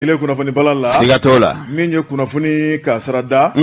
Kelen kunnafoni bala la siga t'o la min ye kunnafoni ka sara da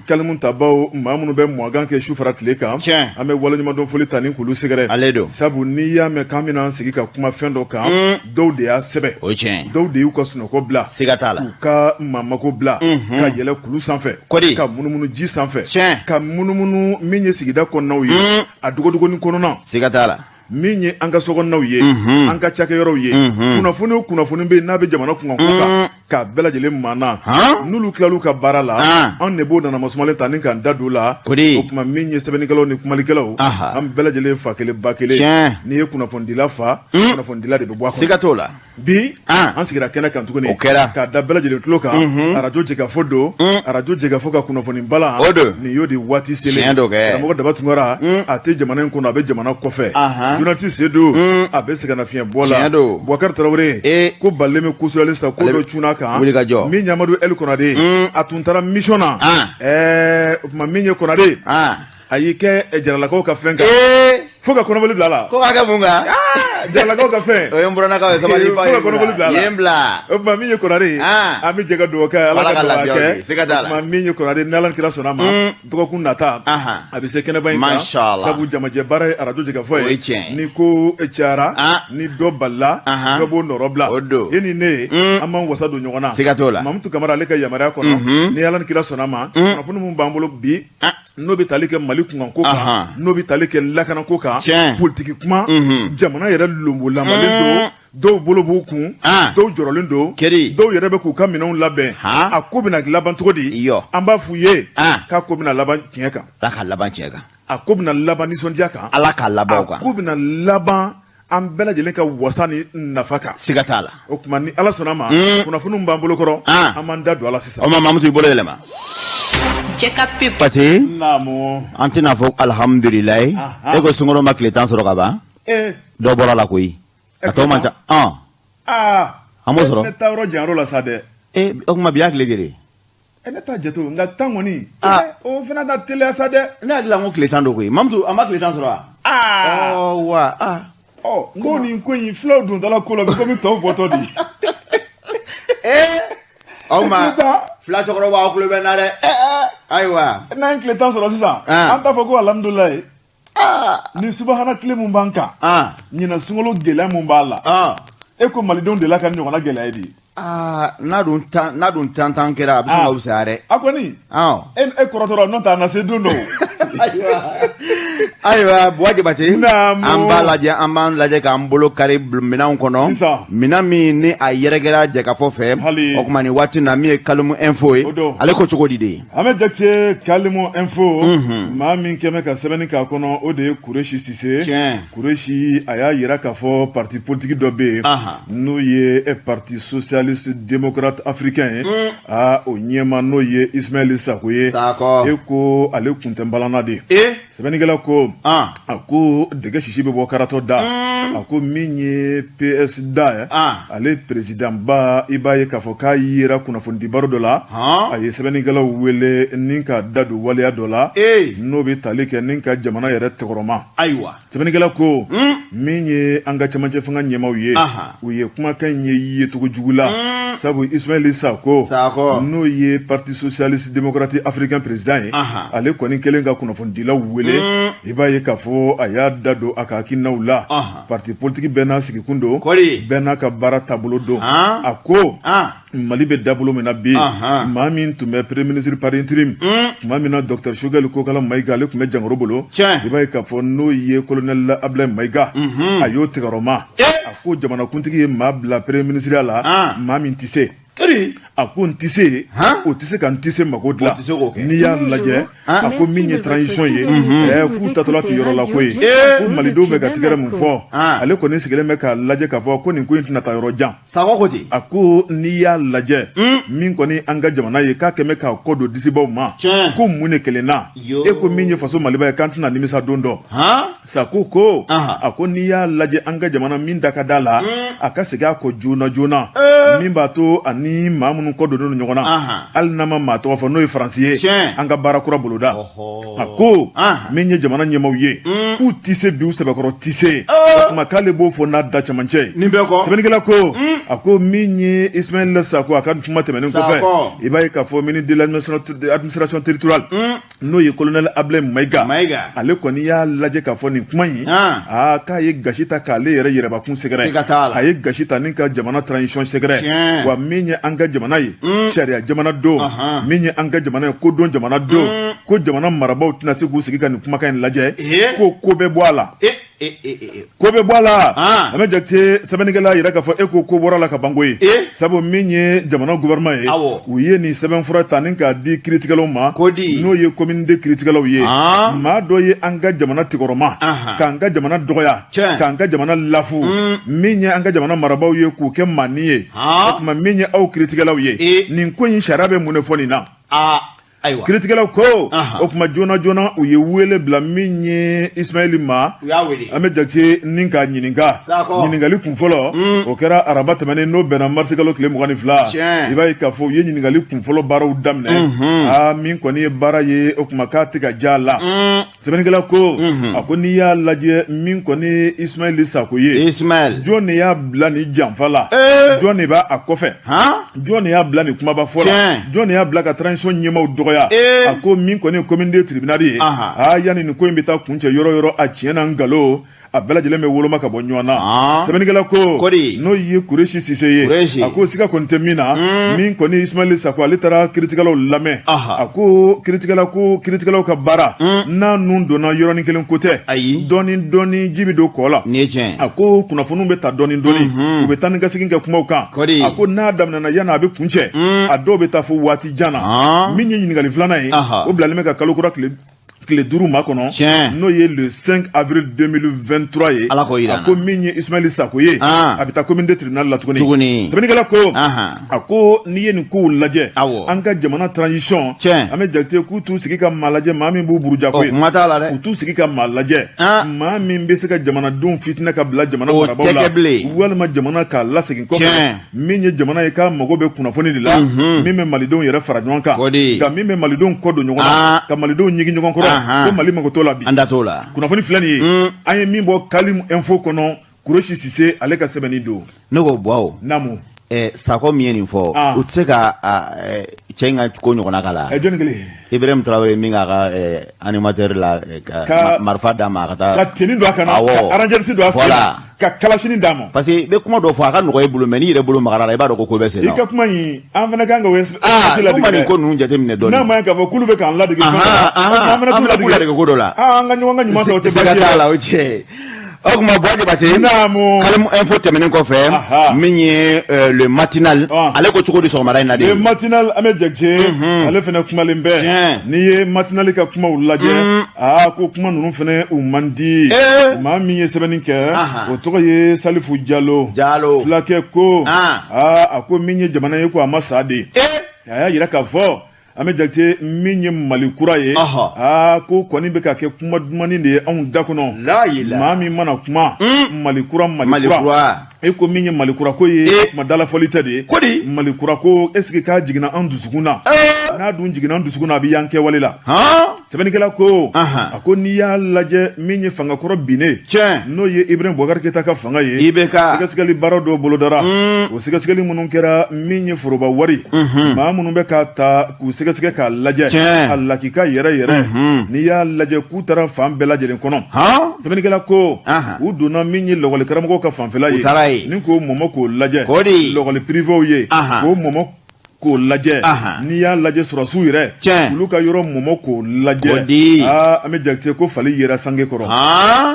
kalimu tabaw maa minnu bɛ mɔgan kɛ su fara tile kan Tiɲɛ. an bɛ waleɲumandɔn foli ta ni k'olu sɛgɛrɛ Ale don. Sabu n'i y'a mɛn k'an bɛna an sigi ka kuma fɛn dɔ kan, dɔw de y'a sɛbɛn, o ye tiɲɛ ye dɔw de y'u ka sunɔgɔ bila, siga t'a la k'u ka mamako bila, ka yɛlɛ kulu sanfɛ, Kodi. ka munumunu ji sanfɛ, Tiɲɛ. ka munumunu min ye sigida kɔnɔnaw ye, a dogodogonin kɔnɔna siga t'a la min ye an ka sokɔnɔnaw ye an ka cakɛyɔrɔw ye kunnafoni o kunnafoni bɛ yen n'a bɛ jamana kunkanko kan k'a bɛɛ lajɛlen maana n'olu tilal'u ka baara la anw de b'o nana masumalen ta ni k'an da don la o tuma min ye sɛbɛnnikɛlaw ni kumalikɛlaw an bɛɛ lajɛlen fa kelen ba kelen n'i ye kunnafonidila fa kunnafonidila de bɛ bɔ a kɔnɔ siga t'o la bi an sigira kɛnɛ kan tuguni o kɛra k'a da bɛɛ lajɛlen tulo kan arajo jɛkafɔ don arajo jɛkafɔ ka kunnafoni bala o don nin y'o de waati selen tiɲɛ don kɛ karamɔgɔ daba tunkara a tɛ jamana in kɔnɔ a bɛ jamana kɔfɛ journaliste sedu a bɛ sɛgɛnnafiɲɛ bɔ la tiɲɛ don Boubacar Tarawele ee ko balen bɛ kusuralen sa ko dɔ cunna kan wuli ka jɔ min y'Amadu El Konate a tun taara mission na ɛɛ o tuma min ye Konate a y'i kɛ jaralakaw ka fɛn kan fo ka kɔnɔboli bila a la ko k'a kɛ mun kan jaralakaw ka fɛn o ye n burannakaw ye sabali fo ka kɔnɔboli bila a la yen bila o tuma min ye Konate an bɛ jɛ ka dugawu kɛ ala ka dugawu kɛ siga t'a la o tuma min ye Konate ni Ala kira sɔnna a ma dɔgɔkun nata a bɛ se kɛnɛba in kan sabu jamajɛ baara ye arajo jɛkafɔ ye o ye tiɲɛ ni ko cayara ni dɔ balila dɔ b'o nɔrɔ bila o don e ni ne an b'an wasa don ɲɔgɔn na siga t'o la Mamutu Kamara ale ka yamaruya kɔnɔ ni Ala ni kira sɔnna a ma kunnafoni min b'an bolo bi n'o bɛ tali kɛ Mali kunkanko kan n'o bɛ tali kɛ lakanako kan politiki kuma jamana yɛrɛ lonbolamalen don dɔw bolo b'u kun dɔw jɔrɔlen don dɔw yɛrɛ bɛ k'u ka minɛnw labɛn a ko bɛna laban cogo di an b'a f'u ye k'a ko bɛna laban tiɲɛ kan ala ka laban tiɲɛ kan a ko bɛna laban nisɔndiya kan ala ka laban o kan a ko bɛna laban an bɛɛ lajɛlen ka wasa ni nafa kan siga t'a la o tuma ni ala sɔnna ma kunnafoniw b'an bolo kɔrɔ an b'an da don a la sisan o ma Mamutu i bolo yɛlɛma Pate naamu an tɛna fɔ alihamudulilayi e ko sunkalo ma tile 10 sɔrɔ ka ban dɔ bɔra la koyi a tɔ man ca an b'o sɔrɔ ne taa yɔrɔ janyɔrɔ la sa dɛ o tuma bi y'a tile joli ne t'a jate nka 10 kɔni o fana ka teliya sa dɛ ne hakili la ko tile 10 don koyi Mamutu an ma tile 10 sɔrɔ wa wa ɔ n ko nin ko in fulaw dontɔla ko la bɛ komi tɔw bɔtɔ de aw ma fula cɛkɔrɔba aw tulo bɛ n na dɛ ayiwa n'an ye tile 10 sɔrɔ sisan an t'a fɔ ko alihamudulilayi ni subahana tile mun b'an kan ɲinan sunkalo gɛlɛya mun b'a la e ko malidenw delila ka nin ɲɔgɔnna gɛlɛya ye di n'a dun tan n'a dun tan tan kɛra a bɛ sɔn ka fisaya dɛ a kɔni e kɔrɔtɔra n'o tɛ a na se don dɔw ayiwa Buwa Jabate an b'a lajɛ an b'an lajɛ k'an bolo kari minɛnw kɔnɔ minɛn min ni a yɛrɛkɛra jɛkafɔ fɛ o tuma nin waati na min ye Kalimu Info ye ale ko cogo di de Ahmed Jakite Kalimu Info maa min kɛmɛ ka sɛbɛnni k'a kɔnɔ o de ye Kuresi Sise Kuresi a y'a jira k'a fɔ parti politique dɔ bɛ yen n'o ye parti socialiste démocrate africain ye aa o ɲɛmaa n'o ye Ismaël Sako ye e ko ale kun tɛ balanna de sɛbɛnnikɛla ko a ko dɛgɛ sisi bɛ bɔ karatɔ da a ko min ye PSD ye ale présidentba i b'a ye k'a fɔ k'a yera kunnafonidibaro dɔ la a ye sɛbɛnnikɛlaw wele ni ka da don waleya dɔ la n'o bɛ tali kɛ ni ka jamana yɛrɛ tɔgɔrɔma ayiwa sɛbɛnnikɛla ko min ye an ka cɛmancɛ fanga ɲɛmaaw ye u ye kumakan in ye yecogo jugu la sabu Ismaël Sako n'o ye parti socialiste démocratique africain président ye ale kɔni kɛlen ka kunnafonidilaw wele i b'a ye k'a fɔ a y'a da don a ka hakilinaw la parti politique bɛɛ n'a sigikun don bɛɛ n'a ka baara taabolo don a ko Mali bɛ dabolo min na bi maa min tun bɛ premier ministre par intérim tuma min na docteur Choguel Kokala Mayiga ale tun bɛ jankaro bolo i b'a ye k'a fɔ n'o ye colonel Abdoulaye Mayiga a y'o tigɛrɔma a ko jamanakuntigi ye maa bila premier ministre la maa min tɛ se a ko n tɛ se o tɛ se ka n tɛ se mako dilan n'i y'a lajɛ a ko min ye transition ye k'u tatɔla tɛ yɔrɔ la ko ye ko malidenw bɛ ka tigɛrɛ mun fɔ ale kɔni sigilen bɛ k'a lajɛ k'a fɔ ko nin ko in tɛna taa yɔrɔ jan Sakɔ ko ten a ko n'i y'a lajɛ min kɔni an ka jamana ye k'a kɛmɛ k'a kɔ don disibaw ma ko mun de kelen na e ko min ye faso maliba ye k'an tɛna nimisa don dɔ Sako ko a ko n'i y'a lajɛ an ka jamana min da ka da la a ka segin a kɔ joona joona min b'a to ani maa minnu minnu kɔ donnen don ɲɔgɔn na, hali n'a ma maa tɔgɔ fɔ, n'o ye Faransi ye, an ka baara kura boloda. A ko min ye jamana ɲɛmaaw ye, k'u tɛ se bi, u sɛbɛkɔrɔ tɛ se. O tuma k'ale b'o fɔ n'a da cɛmancɛ ye. Nin bɛɛ kɔ, sɛbɛnnikɛla ko, a ko min ye Ismaël Sako, a ka kuma tɛmɛnen kɔfɛ, i b'a ye k'a fɔ ministre de l'administration territoriale, n'o ye colonel Ablaye Mayiga, ale kɔni y'a lajɛ k'a fɔ nin kuma in, aa, k'a ye gasi ta k'ale yɛrɛ yɛrɛbakun sɛgɛrɛ, a ye gasi ta ni ka jamana transition sɛgɛrɛ. Wa min ye an ka jamana ye, sariya jamana don, min ye an ka jamana ye, kodɔn jamana don, ko jamana marabaaw tɛna se k'u sigi ka nin kumakan in lajɛ, ko ko bɛ bɔ a la. Ko bɛ bɔ a la. An bɛ jate sɛbɛnnikɛla yira k'a fɔ e ko ko bɔra la ka ban koyi, sabu min ye jamana gouvernement ye, u ye nin sɛbɛnfura ta ni k'a di kiritigɛlaw ma, n'o ye commune deux kiritigɛlaw ye. Maa dɔ ye an ka jamana tigɔrɔma, k'an ka jamana dɔgɔya, k'an ka jamana lafu, min ye an ka jamana marabaaw ye, k'u kɛ manin ye. O tuma min ye aw kiritigɛlaw ye, nin ko in sariya bɛ mun de fɔ nin na? Ayiwa, kiritigɛlaw ko, o tuma joona joona u ye wele bila min ye Ismaël ma. U y'a wele. An bɛ jate ni k'a ɲininka. Ɲininkali kun fɔlɔ, o kɛra araba tɛmɛnen, n'o bɛnna marisikalo tile 22. I b'a ye k'a fɔ u ye ɲininkali kun fɔlɔ baaraw daminɛ. Aa, min kɔni ye baara ye, o tuma k'a tɛ ka ja a la. Sɛbɛnnikɛla ko, a ko n'i y'a lajɛ, min kɔni Ismaël Sako ye, Ismaël, jɔn de y'a bila nin janfa la? Jɔn de b'a a kɔfɛ? Jɔn de y'a bila nin kumaba fɔ la? Jɔn de y'a bila ka transition ɲɛmaaw dɔgɔya? A ko min kɔni ye commune deux tribunal ye, aa, yanni nin ko in bɛ taa kuncɛ yɔrɔ yɔrɔ, a tiɲɛ na nkalon, a bɛɛ lajɛlen bɛ woloma ka bɔ ɲɔgɔn na. Sɛbɛnnikɛla ko, n'o ye Kuresi Sise ye, a ko siga kɔni tɛ min na, min kɔni Ismaël Sako, ale taara kiritigɛlaw lamɛn. A ko kiritigɛla ko kiritigɛlaw ka baara n'a nun donna yɔrɔnin kelen ko tɛ, dɔɔni dɔɔni ji bɛ don kɔ la. A ko kunnafoniw bɛ ta dɔɔni dɔɔni, u bɛ taa ni ka segin kɛ kumaw kan. A ko n'a daminɛna, yanni a bɛ kuncɛ, a dɔw bɛ taa fo waati jan na. Min ye ɲininkali filanan ye, o bilalen bɛ ka kalo kura tile 5 ma kɔnɔ, n'o ye le 5 avril 2023 ye. Ala k'o yira. A ko min ye Ismaël Sako ye, a bɛ taa commune deux tribunal la tuguni. Sɛbɛnnikɛla ko, a ko n'i ye nin kow lajɛ, an ka jamana transition, an bɛ jate k'u t'u sigi ka maa lajɛ, maa min b'u buruja koyi. Kuma t'a la dɛ. U t'u sigi ka maa lajɛ, maa min bɛ se ka jamanadenw fitinɛ ka bila jamana marabaaw la, walima jamana k'a lasegin kɔfɛ. Min ye jamana ye, k'a mago bɛ kunnafoni de la, min bɛ malidenw yɛrɛ fara ɲɔgɔn kan, nka min bɛ malidenw kɔ don ɲɔgɔn na, ka malidenw ɲigin ɲɔgɔn kɔrɔ, ko Mali mago t'o la bi. An da t'o la. Kunnafoni filɛ nin ye, an ye min bɔ Kalim Info kɔnɔ, Kuresi Sise ale ka sɛbɛnni don. Ne ko Buwa. Naamu. Sakɔ min ye nin fɔ, u tɛ se ka cɛ in ka ko ɲɔgɔnna k'a la. Jɔnni kelen? Ibrahim Traoré min k'a ka animateur la, ka marifa d'a ma a ka taa. Ka tenue don a kan na, ka rangers don a sen na, ka kalasini d'a ma. Parce que i bɛ kuma dɔ fɔ, a ka nɔgɔ i bolo, mais n'i yɛrɛ bolo magara la, i b'a dɔn ko ko bɛ sen na. I ka kuma in, an fana kan ka o ladege. Ma nin ko ninnu jateminɛ dɔɔnin. N'a ma ɲɛ k'a fɔ k'olu bɛ k'an ladege fɛn dɔ la, an fana t'u ladege ko dɔ la. An ka ɲɔgɔn ka ɲuman kɛ, o tɛ baasi ye. Siga t'a la, o cɛ. O tuma Buwa Jabate. Naamu. Kalimu Info tɛmɛnen kɔfɛ, min ye le matinal, ale ko cogo di sɔgɔmada in na de? Le matinal, an bɛ Jakite, ale fana kumalen bɛ. N'i ye matinal ka kumaw lajɛ, aa, ko kuma ninnu fana u man di. Maa min ye sɛbɛnni kɛ, o tɔgɔ ye Salifu Jalo. Jalo. Fulakɛ ko, aa, a ko min ye jamana ye, ko a ma sa de. A y'a yira k'a fɔ, an bɛ Jakite, min ye Mali kura ye, aa, ko kɔni bɛ ka kɛ kuma dumanni de ye anw da kɔnɔ. Maa min mana kuma Mali kura, Mali kura, e ko min ye Mali kura ko ye, kuma dalafɔli tɛ de ye. Mali kura ko, est ce que k'a jiginna an dusukun na? N'a dun jiginna an dusukun na, a bɛ y'an kɛwale la. Sɛbɛnnikɛla ko, a ko n'i y'a lajɛ, min ye fangakɔrɔ binnen, n'o ye Ibrahim Boubacar Keita ka fanga ye, IBK, sɛgɛsɛgɛli baara dɔw bolodara. O sɛgɛsɛgɛli minnu kɛra, min ye foroba wari, maa minnu bɛ k'a ta k'u sɛgɛsɛgɛ k'a lajɛ a lakika yɛrɛ yɛrɛ, n'i y'a lajɛ k'u taara fan bɛɛ lajɛlen kɔnɔ. Sɛbɛnnikɛla ko u donna min ye lɔgɔli karamɔgɔw ka fanfɛla ye, ni k'o mɔmɔ k'o lajɛ, lɔgɔli pirivew ye, k'o mɔmɔ k'o lajɛ. N'i y'a lajɛ, sɔrɔsiw yɛrɛ, olu ka yɔrɔ mɔmɔ k'o lajɛ. Aa, an bɛ Jakite, ko fali yera sange kɔrɔ.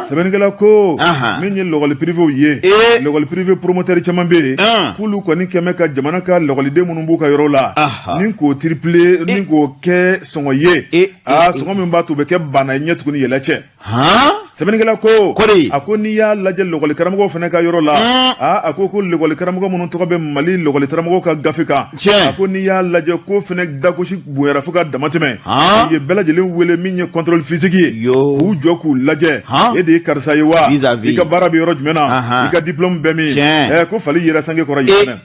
Sɛbɛnnikɛla ko min ye lɔgɔli pirivew ye, lɔgɔli pirive promoteur caman bɛ yen, k'olu kɔni kɛmɛ ka jamana ka lɔgɔliden minnu b'u ka yɔrɔ la, ni k'o triplé, ni k'o kɛ sɔngɔ ye, aa, sɔngɔ min b'a to u bɛ kɛ bana ye ɲɛ tuguni yɛlɛ cɛ. Sɛbɛnnikɛla ko a ko n'i y'a lajɛ lɔkɔlikaramɔgɔw fana ka yɔrɔ la, aa, a ko ko lɔkɔlikaramɔgɔ minnu tɔgɔ bɛ Mali lɔkɔlikaramɔgɔw ka gafe kan, a ko n'i y'a lajɛ ko fana dagosi bonyara fo ka damatɛmɛ. U ye bɛɛ lajɛlen wele min ye contrôle physique ye, k'u jɔ k'u lajɛ, e de ye karisa ye wa, i ka baara bɛ yɔrɔ jumɛn na, i ka diplôme bɛ min? Ko fali yera sange kɔrɔ yen fana.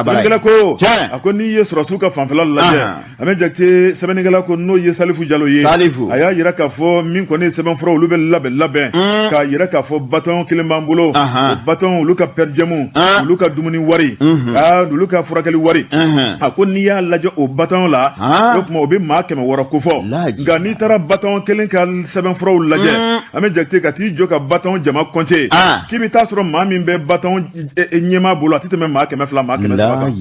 Sɛbɛnnikɛla ko a ko n'i ye sɔrɔdasiw ka fanfɛla lajɛ, An bɛ jate sɛbɛnnikɛla ko n'o ye Salifu Jalo ye, Salifu, a y'a jira k'a fɔ min kɔni ye sɛbɛnfura olu bɛ labɛn labɛn k'a jira k'a fɔ bataillon kelen b'an bolo, o bataillon olu ka per diem, olu ka dumuni wari, olu ka furakɛli wari, a ko n'i y'a lajɛ o bataillon la, o tuma o bɛ maa 600 kofɔ. Nka n'i taara bataillon kelen ka sɛbɛnfuraw lajɛ, an bɛ jate ka t'i jɔ ka bataillon jama compter, k'i bɛ taa sɔrɔ maa min bɛ bataillon ɲɛmaa bolo, a tɛ tɛmɛ maa 200, maa 300 kan.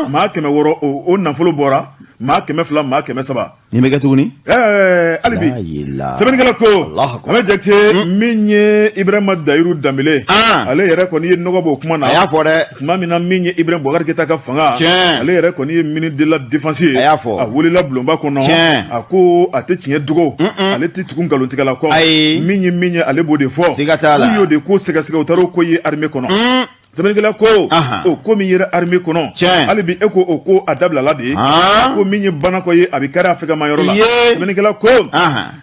Maa 600, o nafolo bɔra maa 200, maa 300. Nin bɛ kɛ tuguni. Ɛɛ, hali bi sɛbɛnnikɛla ko an bɛ jate min ye Ibrahima Dayiru Danbele, ale yɛrɛ kɔni ye nɔgɔ bɔ o kuma na. A y'a fɔ dɛ. Tuma min na min ye Ibrahim Boubacar Keita ka fanga, ale yɛrɛ kɔni ye ministre de la défense ye. A y'a fɔ. A wulila bulonba kɔnɔ. A ko a tɛ tiɲɛ dogo, ale tɛ tugu nkalontigɛla kɔ. Ayi. Min ye min ye, ale b'o de fɔ. Siga t'a la. K'u y'o de ko sɛgɛsɛgɛ, u taara o ko ye armée kɔnɔ. Sɛbɛnnikɛla ko o ko min yera armée kɔnɔ, hali bi e ko o ko a dabilala de ye. Ko min ye banakɔ ye, a bɛ kari a fɛgɛma yɔrɔ la. Sɛbɛnnikɛla ko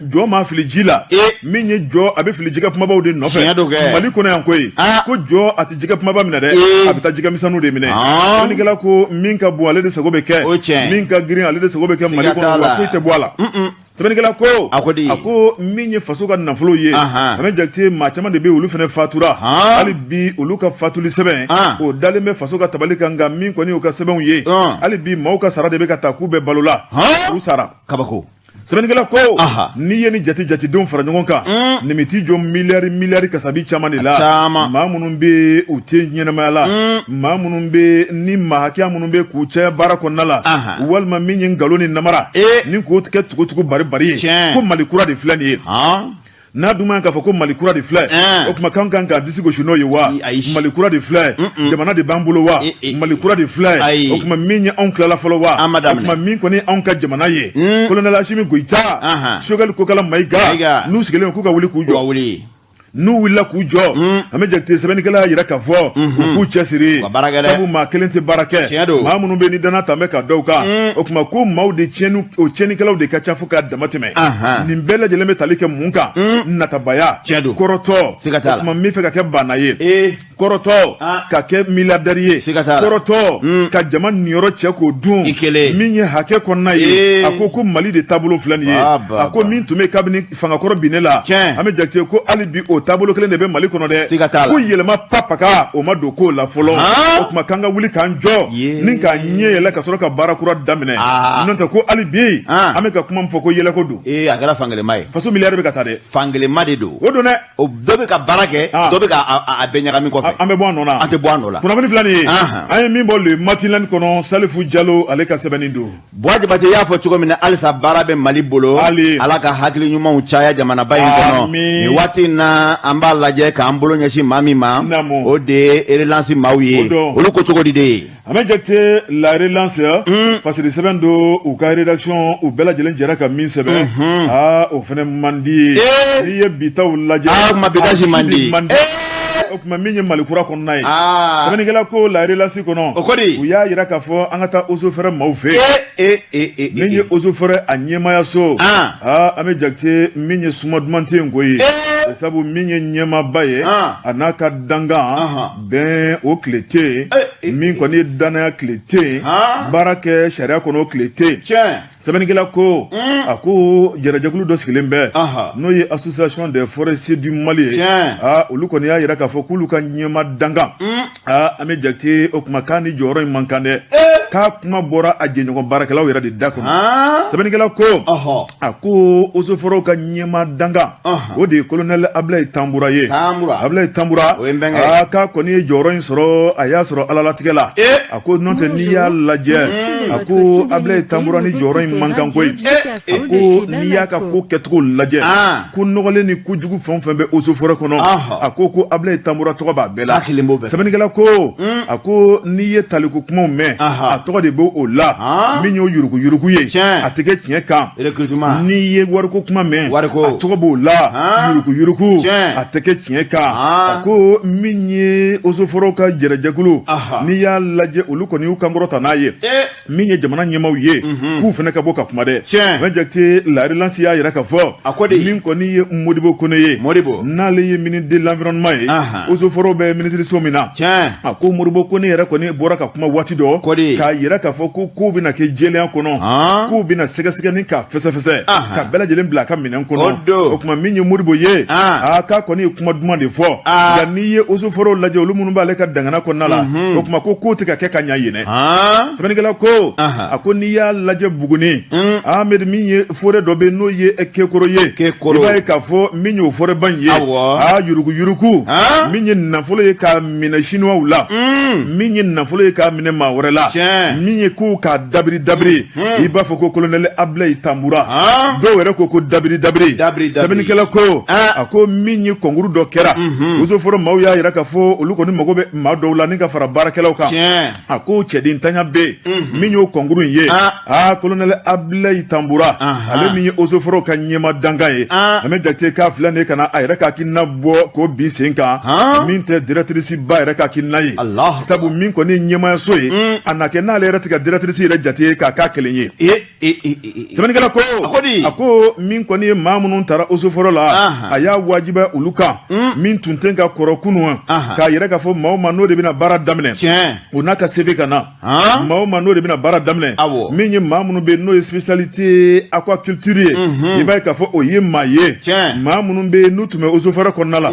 jɔ maa fili ji la, min ye jɔ, a bɛ fili jɛgɛ kumabaw de nɔfɛ Mali kɔnɔ yan koyi. Ko jɔ a tɛ jɛgɛ kumaba minɛ dɛ, a bɛ taa jɛgɛ misɛnninw de minɛ. Sɛbɛnnikɛla ko min ka bon, ale de sago bɛ kɛ, min ka girin, ale de sago bɛ kɛ Mali kɔnɔ, wa foyi tɛ bɔ a la. Sɛbɛnnikɛla ko a ko min ye faso ka nafolo ye, an bɛ jate maa caman de bɛ olu fana fatura, hali bi olu ka fatuli sɛbɛn o dalen bɛ faso ka tabali kan, nka min kɔni y'u ka sɛbɛnw ye, hali bi maaw ka sara de bɛ ka taa k'u bɛ balo la, u sara. Kabako. Sɛbɛnnikɛla ko n'i ye ni jate jatedenw fara ɲɔgɔn kan, nin bɛ t'i jɔ miliyari miliyari kasabi caman de la. Maa minnu bɛ u tɛ ɲɛnamaya la, maa minnu bɛ ni maa hakɛya minnu bɛ k'u cɛ baara kɔnɔna la, walima min ye nkalon ni namara ni k'o kɛ tugutugu bari bari ye, ko Mali kura de filɛ nin ye. N'a dun man k'a fɔ ko Mali kura de filɛ, o tuma k'an kan k'a disi gosi n'o ye wa? Mali kura de filɛ, jamana de b'an bolo wa? Mali kura de filɛ, o tuma min ye anw tilala fɔlɔ wa? O tuma min kɔni anw ka jamana ye, colonel Asimi Goyita, Sogɛli Kokala Mayiga, n'u sigilen k'u ka wuli k'u jɔ. N'u wulila k'u jɔ, an bɛ jate sɛbɛnnikɛla y'a jira k'a fɔ u k'u cɛsiri, sabu maa kelen tɛ baara kɛ. Maa minnu bɛ ni danna tan bɛ ka dɔw kan, o tuma ko maaw de o tiɲɛnikɛlaw de ka ca fo k'a dama tɛmɛ. Nin bɛɛ lajɛlen bɛ tali kɛ mun kan? Natabaya, kɔrɔtɔ, o tuma min fɛ ka kɛ baana ye, kɔrɔtɔ ka kɛ milliardaire ye, kɔrɔtɔ ka jama niyɔrɔ cɛ k'o dun, min ye hakɛ kɔnɔna ye. A ko ko Mali de taabolo filɛ nin ye. A ko min tun bɛ kabini fangakɔrɔ binnen la, an bɛ jate ko hali bi o taabolo kelen de bɛ Mali kɔnɔ dɛ. Ko yɛlɛma papaka o ma don ko la fɔlɔ. O tuma k'an ka wuli k'an jɔ ni k'an ɲɛ yɛlɛ ka sɔrɔ ka baara kura daminɛ. N'o tɛ ko hali bi an bɛ ka kuma min fɔ ko yɛlɛko don. A kɛra fankelenma ye. Faso miliyari bɛ ka taa dɛ. Fankelenma de don. O don dɛ. O dɔ bɛ ka baara kɛ, dɔ bɛ ka a bɛɛ ɲagami kɔfɛ. An bɛ bɔ a nɔ la. An tɛ bɔ a nɔ la. Kunnafoni filɛ nin ye, an ye min bɔ Le Matin kɔnɔ, Salifu Jalo ale ka sɛbɛnni don. Buwa Jabate y'a fɔ cogo min na, halisa baara bɛ Mali bolo. Ala ka hakili ɲumanw caya jamanaba in kɔnɔ. Nin waati in na, an b'a lajɛ k'an bolo ɲɛsin maa min ma, o de ye Relance maaw ye. Olu ko cogo di de? An bɛ jate la Relance fasiri sɛbɛn don, u ka rédaction u bɛɛ lajɛlen jɛra ka min sɛbɛn, aa, o fana man di ye. N'i ye bi taw lajɛ, bi ta si man di. O tuma min ye Mali kura kɔnɔna ye, sɛbɛnnikɛla ko la Relance kɔnɔ, o u y'a jira k'a fɔ an ka taa eaux et forêts maaw fɛ yen. Min ye eaux et forêts a ɲɛmaayaso, aa, an bɛ jate min ye suma duman tɛ yen koyi, sabu min ye ɲɛmaaba ye, a n'a ka dankan bɛn o tile tɛ yen, min kɔni ye danaya tile tɛ yen, baara kɛ sariya kɔnɔ o tile tɛ yen. Sɛbɛnnikɛla ko a ko jɛrɛjɛkulu dɔ sigilen bɛ, n'o ye Association des forestiers du Mali ye. Aa, olu kɔni y'a jira k'a fɔ k'olu ka ɲɛma dankan, aa, an bɛ jate o tuma k'a ni jɔyɔrɔ in man kan dɛ, k'a kuma bɔra a jɛɲɔgɔn baarakɛlaw yɛrɛ de da kɔnɔ. Sɛbɛnnikɛla ko a ko eaux et forêts ka ɲɛma dankan, o de ye colonel Ablaye Tanbura ye. Ablaye Tanbura, aa, k'a kɔni ye jɔyɔrɔ in sɔrɔ, a y'a sɔrɔ Ala latigɛ la. A ko n'o tɛ, n'i y'a lajɛ A ko Abilaye Tanbura ni jɔyɔrɔ in man kan koyi. A ko n'i y'a ka ko kɛcogo lajɛ, ko nɔgɔlen ni kojugu fɛn o fɛn bɛ eaux et forêts kɔnɔ, a ko Abilaye Tanbura tɔgɔ b'a bɛɛ la. Sɛbɛnnikɛla ko, a ko n'i ye taliko kumaw mɛn, a tɔgɔ de b'o o la. Min y'o yuruguyurugu ye, a tɛ kɛ tiɲɛ kan. N'i ye wariko kuma mɛn, a tɔgɔ b'o la. Yuruguyurugu, a tɛ kɛ tiɲɛ kan. A ko min ye eaux et forêts ka jɛrɛjɛkulu, n'i y'a lajɛ, olu kɔni y'u kankɔrɔta n'a ye. Min ye jamana ɲɛmaaw ye, k'u fana ka bɔ ka kuma dɛ. Fɛn Jakite, La Relance y'a yira k'a fɔ, A ko di? Min kɔni ye Modibo Kone ye, Modibo. N'ale ye ministre de l'environnement ye, eaux et forêts bɛ minisiriso min na, a ko Modibo Kone yɛrɛ kɔni bɔra ka kuma waati dɔ, Ko di? K'a yira k'a fɔ ko kow bɛna kɛ jɛlenya kɔnɔ, kow bɛna sɛgɛsɛgɛ ni k'a fɛsɛfɛsɛ, ka bɛɛ lajɛlen bila a ka minɛn kɔnɔ. O don. O tuma, min ye Modibo ye, a k'a kɔni ye kuma duman de fɔ, nka n'i ye eaux et forêts lajɛ, olu minnu b'ale ka dangana kɔnɔna la, o tuma ko kow tɛ ka kɛ ka ɲa yen dɛ. Sɛbɛnnikɛla ko, a ko n'i y'a lajɛ Buguni, Ahmed, min ye forêt dɔ bɛ, n'o ye Kekoro ye, Kekoro. I b'a ye k'a fɔ min y'o forêt ba in ye, aa, yuruguyurugu, min ye nafolo ye k'a minɛ Chinois la, min ye nafolo ye k'a minɛ maa wɛrɛ la, min ye kow k'a dabiri dabiri, i b'a fɔ ko colonel Ablaye Tambura, dɔw yɛrɛ ko ko dabiri dabiri. Dabiri dabiri. Sɛbɛnnikɛla ko, a ko min ye concours dɔ kɛra, eaux et forêts maaw y'a yira k'a fɔ olu kɔni mago bɛ maa dɔw la ni ka fara baarakɛlaw kan. A ko cɛdentanya bɛ yen. Min y'o concours in ye, aa, colonel Ablaye Tambura, ale min ye eaux et forêts ka ɲɛma dankan ye, Ahmed Jakite, k'a filɛ nin ye ka na a yɛrɛ ka hakilina bɔ k'o bin sen kan, min tɛ directrice ba yɛrɛ ka hakilina ye. Sabu min kɔni ye ɲɛmayaso ye, a na kɛ n'ale yɛrɛ tɛ ka directrice yɛrɛ jate k'a k'a kelen ye. Sɛbɛnnikɛla ko, a ko min kɔni ye maa minnu taara eaux et forêts la, a y'a wajibiya olu kan, min tun tɛ ka kɔrɔ kunun, k'a yɛrɛ k'a fɔ maa o maa n'o de bɛna baara daminɛ, o n'a ka CV ka na. Maa o maa n'o de bɛna baara daminɛ, min ye maa minnu bɛ yen n'o ye spécialité aquaculture ye, i b'a ye k'a fɔ o ye maa ye. Maa minnu bɛ yen n'u tun bɛ eaux et forêts kɔnɔna la,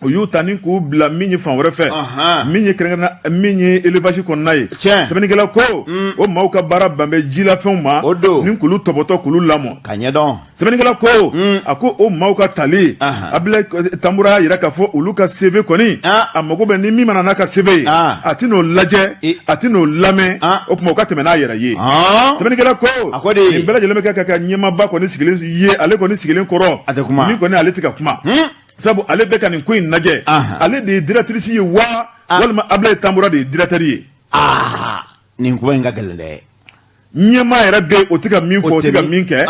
u y'u ta ni k'u bila min ye fan wɛrɛ fɛ, min ye kɛrɛnkɛrɛn min ye élevage kɔnɔna ye. Sɛbɛnnikɛla ko, o maaw ka baara ban bɛ jilafɛnw ma ni k'olu tɔbɔtɔ, k'olu lamɔ. Ka ɲɛdɔn. Sɛbɛnnikɛla ko, a ko o maaw ka tali, Ablaye Tambura y'a yira k'a fɔ olu ka CV kɔni, a mago bɛ ni min mana n'a ka CV ye, a tɛn'o lajɛ, a tɛn'o lamɛn. O tuma, o ka tɛmɛ n'a yɛrɛ ye. Sɛbɛnnikɛla ko, nin bɛɛ lajɛlen bɛ kɛ ka ɲɛmaaba kɔni sigilen ye, ale kɔni sigilen kɔrɔ, min kɔni ale tɛ ka kuma, sabu ale bɛ ka nin ko in lajɛ, ale de ye directrice ye wa, walima Ablaye Tambura de ye directeur ye? Aa, nin kuma in ka gɛlɛn dɛ. Ɲɛmaa yɛrɛ bɛ yen, o tɛ ka min fɔ, o tɛ ka min kɛ.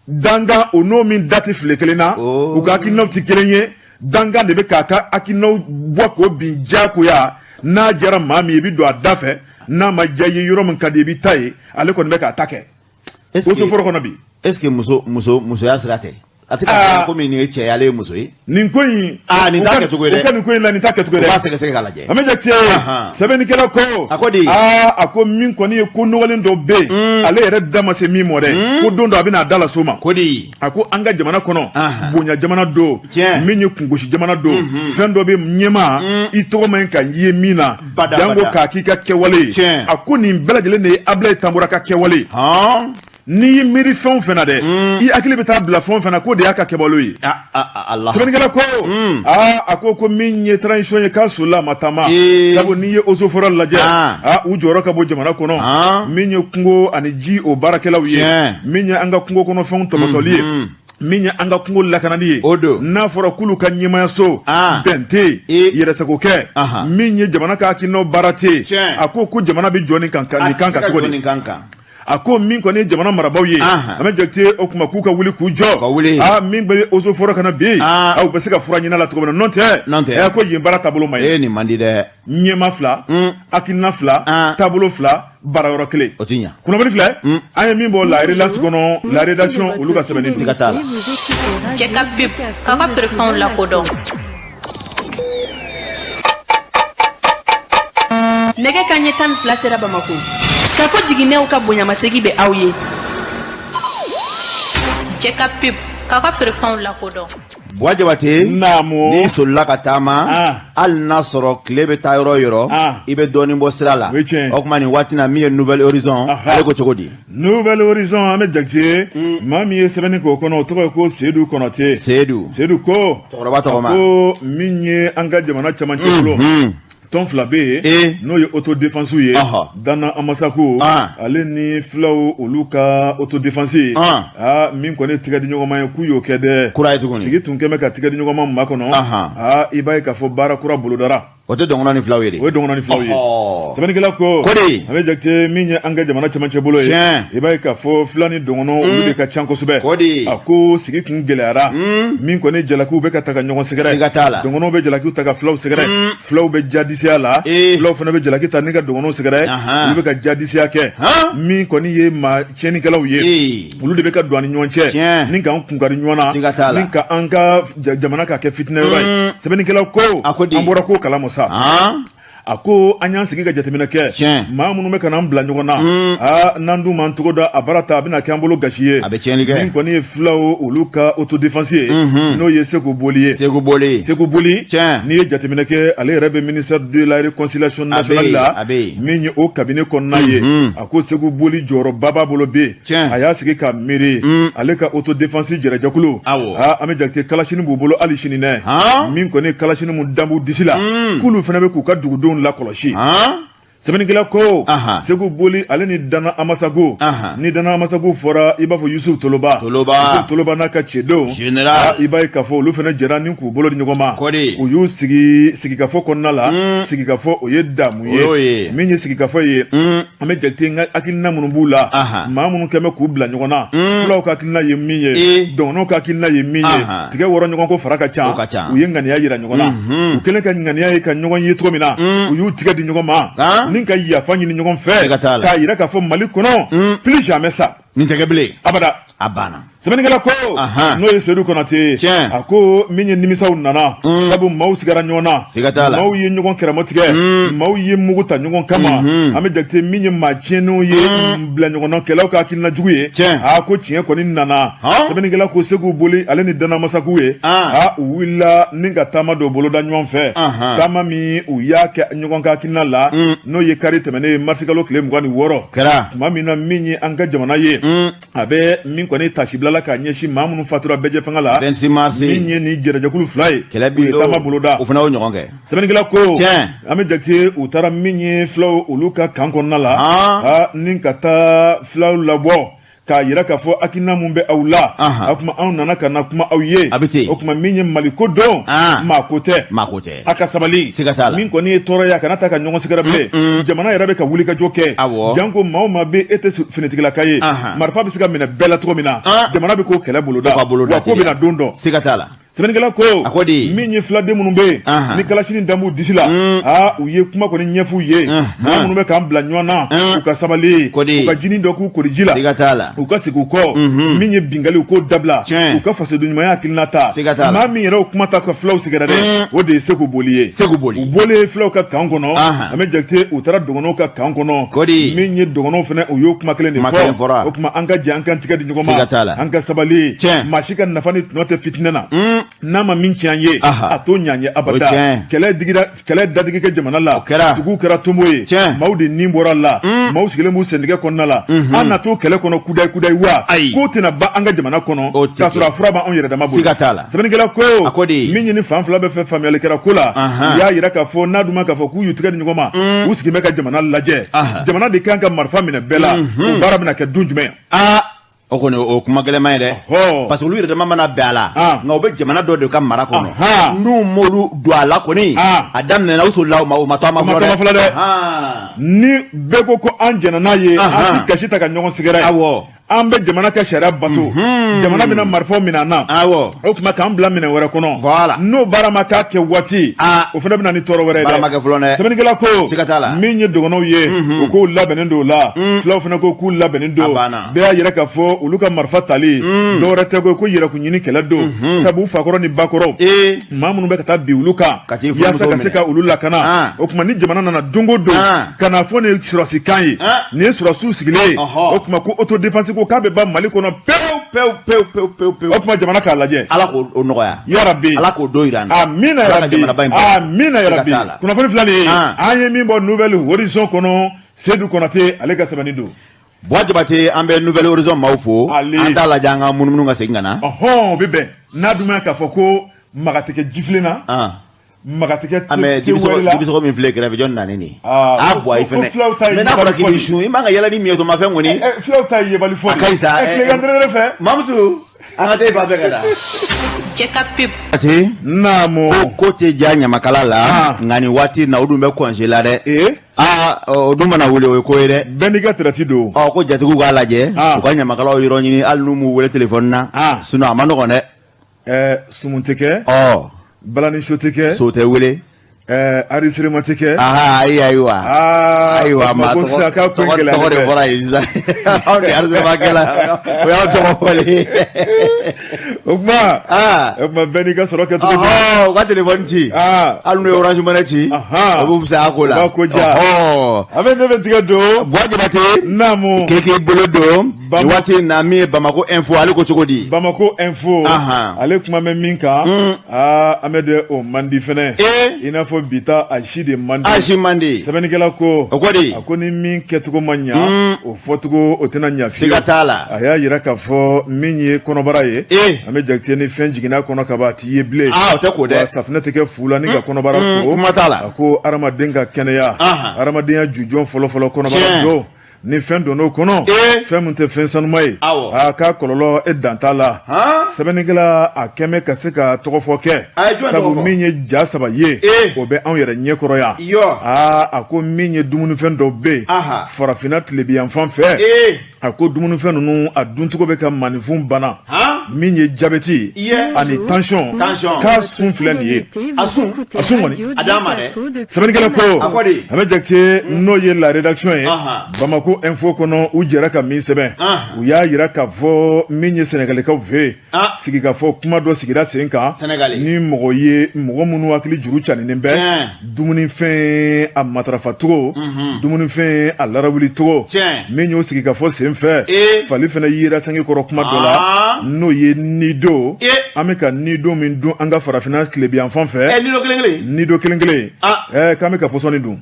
Dankan o n'o min da tɛ file kelen na, u ka hakilinaw tɛ kelen ye. Dankan de bɛ k'a ka hakilinaw bɔ k'o bin diyagoya. N'a diyara maa min ye, i bɛ don a da fɛ. N'a ma diya i ye, yɔrɔ min ka di i bɛ taa yen. Ale kɔni bɛ k'a ta kɛ eaux et forêts kɔnɔ bi. Est ce que muso muso musoya sira tɛ? A tɛ ka komi nin ye cɛ ye, ale ye muso ye. Nin ko in, aa, nin t'a kɛcogo ye dɛ. U ka nin ko in la, nin t'a kɛcogo ye dɛ. U b'a sɛgɛsɛgɛ k'a lajɛ. An bɛ jate, sɛbɛnnikɛla ko, A ko di? Aa, a ko min kɔni ye ko nɔgɔlen dɔ bɛ yen, ale yɛrɛ da ma se min mɔ dɛ, ko don dɔ a bɛna a da las'o ma. Ko di? A ko an ka jamana kɔnɔ, bonya jamana don, min ye kungosi jamana don, fɛn dɔ bɛ ɲɛmaa, i tɔgɔ man ɲi ka ye min na, janko k'a k'i ka kɛwale ye. A ko nin bɛɛ lajɛlen de ye Ablaye Tambura ka kɛwale ye. N'i y'i miiri fɛn o fɛn na dɛ, i hakili bɛ taa bila fɛn o fɛn na, k'o de y'a ka kɛwale ye. Sɛbɛnnikɛla ko, aa, a ko min ye transition ye, k'a solila a ma taama, sabu n'i ye eaux et forêts lajɛ, aa, u jɔyɔrɔ ka bon jamana kɔnɔ. Min ye kungo ani ji o baarakɛlaw ye, min ye an ka kungo kɔnɔfɛnw tɔbɔtɔli ye, min ye an ka kungo lakanali ye, n'a fɔra k'olu ka ɲɛmayaso, bɛn tɛ yen, yɛrɛsagokɛ, min ye jamana ka hakilinaw baara tɛ yen. A ko jamana bɛ jɔ nin kan kan cogo di? A ko min kɔni ye jamana marabaaw ye, an bɛ jate, o tuma k'u ka wuli k'u jɔ. Ka wuli. Aa, min bɛ eaux et forêts kana bi, aw bɛ se ka fura ɲini a la cogo min na. N'o tɛ, N'o tɛ. Ɛ, ko yen baara taabolo man ɲi. Ee, nin man di dɛ. Ɲɛma fila, hakilina fila, taabolo fila, baara yɔrɔ kelen. O ti ɲa. Kunnafoni filɛ, an ye min bɔ La Relance kɔnɔ, la rédaction, olu ka sɛbɛnni don. Siga t'a la. Cɛ ka pub k'a ka feerefɛnw lakodɔn. Nɛgɛ ka ɲɛ 12 sera Bamakɔ k'a fɔ jiginɛw ka bonyamasegin bɛ aw ye. Cɛ ka pub k'a ka feerefɛnw lakodɔn. Buwa Jabate, Naamu. N'i solila ka taama, hali n'a sɔrɔ tile bɛ taa yɔrɔ o yɔrɔ, i bɛ dɔɔnin bɔ sira la. O ye tiɲɛ ye. O tuma, nin waati na, min ye Nouvel Horizon, ale ko cogo di? Nouvel Horizon, an bɛ Jakite, maa min ye sɛbɛnni k'o kɔnɔ, o tɔgɔ ye ko Seyidu Kɔnɔte. Seyidu. Seyidu ko Cɛkɔrɔba tɔgɔma. Ko min ye an ka jamana camancɛ bolo. Tɔn fila bɛ yen n'o ye autodéfense ye Dana Amasaku ale ni fulaw olu ka autodéfense ye aa min kɔni tigɛ di ɲɔgɔnma ye k'u y'o kɛ dɛ kura ye tuguni sigi tun kɛmɛ ka tigɛ di ɲɔgɔnma makɔnɔ aa i b'a ye k'a fɔ baara kura bolodara O tɛ dɔgɔnɔ ni fulaw ye o ye dɔgɔnɔ ni fulaw ye sɛbɛnnikɛla ko ko de an bɛ Jakite min ye an ka jamana cɛmancɛ bolo ye i b'a ye k'a fɔ fula ni dɔgɔnɔ olu de ka ca kosɛbɛ ko de a ko sigi tun gɛlɛyara min kɔni jalakiw bɛ ka ta ka ɲɔgɔn sɛgɛrɛ siga t'a la dɔgɔnɔw bɛ jalakiw ta ka fulaw sɛgɛrɛ fulaw bɛ jadisiya la fulaw fana bɛ jalaki ta ni ka dɔgɔnɔw sɛgɛrɛ olu bɛ ka jadisiya kɛ min kɔni ye maa tiɲɛnikɛlaw ye olu de bɛ ka don an ni ɲɔgɔn cɛ ni k'an kunkari ɲɔgɔn na ni ka an ka jamana ka kɛ fitinɛ yɔrɔ ye mm. sɛbɛnnikɛlaw ko an bɔra ko kalama sa a ko an y'an sigi ka jateminɛ kɛ maa minnu bɛ ka n'an bila ɲɔgɔn na mm. aa n'an dun m'an tɔgɔ da a baara ta a bɛna kɛ an bolo gasi ye a bɛ tiɲɛni kɛ min kɔni ye fulaw olu ka autodéfense ye mm-hmm. n'o ye Seku Boli ye Seku Boli Seku Boli n'i ye jateminɛ kɛ ale yɛrɛ bɛ ministère de la réconciliation nationale la min ye o cabinet kɔnɔna ye mm-hmm. a ko Seku Boli jɔyɔrɔba b'a bolo bɛ yen a y'a sigi ka miiri mm. ale ka autodéfense jɛrɛjɛkulu aa an bɛ Jakite kalasini b'u bolo hali sini dɛ min kɔni kalasini mun dan b'u disi la mm. k'olu fana bɛ k'u ka dugudenw lakɔlɔsi sɛbɛnnikɛla ko Seku Boli ale ni Dana Amasago ni Dana Amasago fɔra i b'a fɔ Yusuf Toloba Yusuf Toloba n'a ka cɛdenw i b'a ye k'a fɔ olu fana jɛra ni k'u bolo di ɲɔgɔn ma u y'u sigi sigikafɔ kɔnɔna la mm. sigikafɔ o ye damu ye min ye sigikafɔ ye mm. an bɛ Jakite n ka hakilina minnu b'u la maa minnu kɛn bɛ k'u bila ɲɔgɔn na mm. fulaw ka hakilina ye min ye dɔgɔnɔw ka hakilina ye min ye tigɛ wɔrɔ ɲɔgɔn kɔ fara ka ca u ye ŋaniya yira ɲɔgɔn na mm-hmm. u kɛlen ka ŋaniya ye ka ɲɔgɔn ye cogo min na u y'u tigɛ di ɲɔgɔn ma ni ka yafa ɲini ɲɔgɔn fɛ k'a yira k'a fɔ Mali kɔnɔ plus jamais ça nin tɛ kɛ bilen abada a banna sɛbɛnnikɛla ko n'o ye Sedu Konate ye a ko min ye nimisaw nana mm. sabu maaw sigara ɲɔgɔn na siga t'a la maaw ye ɲɔgɔn kɛrɛmɔ tigɛ mm. maaw ye mugu ta ɲɔgɔn kama mm-hmm. an bɛ Jakite min ye maa tiɲɛnenw ye mm. bila ɲɔgɔnnakɛlaw ka hakilina jugu ye a ko tiɲɛ kɔni nana sɛbɛnnikɛla ko Seku Boli ale ni Dana Masaku ye a u wulila ni ka taama dɔ boloda ɲɔgɔn fɛ taama min u y'a kɛ ɲɔgɔn ka hakilina la n'o ye kari tɛmɛnen ye marisikalo tile 26 kɛra tuma min na min ye an ka jamana ye mm. a bɛ min kɔni tasibila la k'a ɲɛsin maa minnu fatura bɛɛjɛ fanga la 26 mars min ye nin jɛrɛjɛkulu fila ye kɛlɛ u ye taama boloda o fana y'o ɲɔgɔn kɛ sɛbɛnnikɛla ko an bɛ Jakite u taara min ye fulaw olu ka kan kɔnɔna la ah. ni ka taa fulaw labɔ k'a yira k'a fɔ hakilina mun bɛ aw la a tuma anw nana ka na kuma aw ye a bɛ ten o tuma min ye Mali ko don maa ko tɛ maa ko tɛ a ka sabali siga t'a la min kɔni ye tɔɔrɔ ye a kana taa ka ɲɔgɔn sɛgɛrɛ bilen mm, mm. jamana yɛrɛ bɛ ka wuli ka jɔ kɛ janko maa o maa bɛ e tɛ finitigilaka ye marifa bɛ se ka minɛ bɛɛ la cogo min na jamana bɛ k'o kɛlɛ boloda wa ko bɛna don dɔ siga t'a la Sɛbɛnnikɛla ko a ko di min ye filaden minnu bɛ yen ni kalasini dan b'u disi la mm. aa u ye kuma kɔni ɲɛf'u ye maa minnu bɛ k'an bila ɲɔgɔn na u ka sabali u ka jinin dɔ k'u koliji la siga t'a la u ka segin u kɔ mm-hmm. min ye binkanni u k'o dabila u ka fasoden ɲumanya hakilina ta maa min yɛrɛ o kuma ta ka fulaw sɛgɛrɛ dɛ mm. o de ye Seku Boli ye Seku Boli u bɔlen fulaw ka kan kɔnɔ an bɛ Jakite u taara dɔgɔnɔw ka kan kɔnɔ min ye dɔgɔnɔw fana u y'o kuma kelen de fɔ o tuma an ka jɛ an k'an tigɛ di ɲɔgɔn ma an ka sabali maa si ka nafa ni tɔnɔ tɛ fitinɛ na mm. n'a ma min tiɲɛ an ye a t'o ɲɛ an ye abada kɛlɛ digira kɛlɛ dadigi kɛ jamana la duguw kɛra tonbo ye maaw de ni bɔra la mm. maaw sigilen b'u sentigɛ kɔnɔna la mm-hmm. an na to kɛlɛ kɔnɔ kudayi kudayi wa k'o tɛna ban an ka jamana kɔnɔ k'a sɔrɔ a fura b'anw yɛrɛ dama bolo sɛbɛnnikɛla ko min ɲini fan fila bɛɛ fɛ faamuyali kɛra ko la u y'a yira k'a fɔ n'a dun ma k'a fɔ k'u y'u tigɛ di ɲɔgɔn ma mm. u sigilen bɛ ka jamana lajɛ jamana de kan ka marifa minɛ bɛɛ la mm-hmm. o baara bɛna kɛ don jumɛn o kɔni o kuma gɛlɛnman ye dɛ parce que olu yɛrɛ dama mana bɛn a la nka u bɛ jamana dɔ de ka mara kɔnɔ n'u m'olu don a la kɔni a daminɛna u solila u ma u ma to a ma fɔlɔ dɛ ni bɛɛ ko ko an jɛnna n'a ye an tɛ gasi ta ka ɲɔgɔn sɛgɛrɛ awɔ an bɛ jamana ka sariya bato jamana bɛna marifaw minɛ an na awɔ o tuma k'an bila minɛn wɛrɛ kɔnɔ voilà n'o baara ma k'a kɛ waati o fana bɛ na ni tɔɔrɔ wɛrɛ ye dɛ baara ma kɛ fɔlɔ dɛ sɛbɛnnikɛla ko siga t'a la min ye dɔgɔnɔw ye u k'u labɛnnen don o la fulaw fana ko k'u labɛnnen don bɛɛ y'a yira k'a fɔ olu ka marifa tali mm. dɔwɛrɛ tɛ ko yɛrɛkun ɲini kɛlɛ don mm-hmm. sabu u fakɔrɔ ni bakɔrɔw maa minnu bɛ ka taa bin olu kan yaasa ka se ka olu lakana ah. o tuma ni jamana nana don o don ah. ka na fɔ nin sɔrɔsikan ye ah. nin ye sɔrɔsiw sigilen ye o tuma ko autodéfense ko k'a bɛ ban Mali kɔnɔ pewu pewu pewu pewu pewu pewu o tuma jamana k'a lajɛ Ala k'o nɔgɔya yarabi Ala k'o don yira an na amina yarabi amina yarabi kunnafoni filɛ nin ye an ye min bɔ Nouvel Horizon kɔnɔ Sedu Konate ale ka sɛbɛnni don. Buwa Jabate an bɛ Nouvel Horizon maaw fo an t'a lajɛ an ka munumunu ka segin ka na. Ɔhɔn o bɛ bɛn n'a dun ma k'a fɔ ko maga tɛ kɛ jifilen na. Maga tɛ kɛ Ah, mais dibi sɔgɔ min filɛ kɛrɛfɛ, jɔn nana ni nin ye? Ah, A bɔ ayi ko fɛnɛ. Fulaw ta ye Mais n'a fɔra k'i yebali bɛ fɔ. sun, i man ka yɛlɛ ni miyɛtɔmafɛn kɔni. Fulaw ta ye yebali fɔ. A ka ɲi sa. Tilegan dɛrɛdɛrɛ fɛ. Mamutu, an ka taa e fan fɛ ka na. Cɛ ka pub. Ati. Naamu. Ko tɛ diya ɲamakala la, nka nin waati in na, o dun bɛ congé la dɛ. Aa, o dun mana wuli, o ye ko ye dɛ. Bɛɛ n'i ka traite don. Ɔ, ko jatigiw k'a lajɛ, u ka ɲamakalaw yɔrɔ ɲini, hali n'u m'u wele téléphone na, sinon a ma nɔgɔn dɛ. Sumun tɛ kɛ. Ɔ. Balani so tɛ kɛ. So tɛ wele. Enregistrement tɛ kɛ. Aha, ayi, ayiwa. Ayiwa, o tuma maa ko tɔgɔ sisan k'a ko in tɔgɔ gɛlɛyalen tɔgɔ de bɛ. fɔra yen sisan. Aw de enregistrement kɛla, o y'aw tɔgɔ fɔlen ye. O tuma bɛɛ n'i ka sɔrɔ kɛcogo don. Ɔhɔ, u ka téléphone ci. Hali n'u ye Orange Money ci. O b'u fisaya ko la. U b'a ko diya. Ɔhɔ. A bɛ ne bɛ tigɛ don. Buwa Jabate. Naamu. K'e k'i bolo don. Nin waati in na, min ye Bamako Info, ale ko cogo di? Bamako Info. Ale kuma bɛ min kan. Aa, Ahmed, o man di fɛnɛ. I n'a fɔ bi ta, a si de man di. A si man di. Sɛbɛnnikɛla ko. O ko di? A ko ni min kɛcogo ma ɲa, o fɔcogo o tɛna ɲa fiyewu. Siga t'a la. A y'a yira k'a fɔ min ye kɔnɔbara ye. An bɛ Jakite, ni fɛn jiginna kɔnɔ ka ban, a t'i ye bilen. Aa, o tɛ ko dɛ. Wa safunɛ tɛ kɛ fu la ni ka kɔnɔbara ko. Kuma t'a la. A ko hadamaden ka kɛnɛya. Hadamadenya jujɔn fɔlɔfɔlɔ, kɔnɔbara don. Ni fɛn donn'o kɔnɔ, fɛn min tɛ fɛn sanuma ye, aa, k'a kɔlɔlɔ, e dan t'a la. Sɛbɛnnikɛla a kɛmɛ ka se ka tɔgɔfɔ kɛ, A ye jɔn sabu tɔgɔ fɔ? min ye ja saba ye, o bɛ anw yɛrɛ ɲɛkɔrɔ yan. Aa, a ko min ye dumunifɛn dɔw bɛ yen farafinna tilebiyanfan fɛ, a ko dumunifɛn ninnu a duncogo bɛ ka maaninfin bana, min ye jabɛti ani tension, k'a sun filɛ nin ye. A sun. A sun kɔni. A d'an ma dɛ. Sɛbɛnnikɛla ko, A ko di? Ahmed Jakite, n'o ye la rédaction ye Bamako Info kɔnɔ, u jɛra ka min sɛbɛn, u y'a yira k'a fɔ min ye Sɛnɛgalikaw fɛ yen, sigikafɔ kuma dɔ sigira sen kan. Sɛnɛgali. Ni mɔgɔ ye mɔgɔ minnu hakili juru caninen bɛ dumunifɛn a matarafacogo, dumunifɛn a larawulicogo, min y'o sigikafɔ sen fɛ, fali fana yera sange kɔrɔ kuma dɔ la, n'o ye nido. An bɛ ka nido min dun an ka farafinna tilebiyanfan fɛ. Nido kelen kelen. Nido kelen kelen, k'an bɛ ka pɔsɔni dun.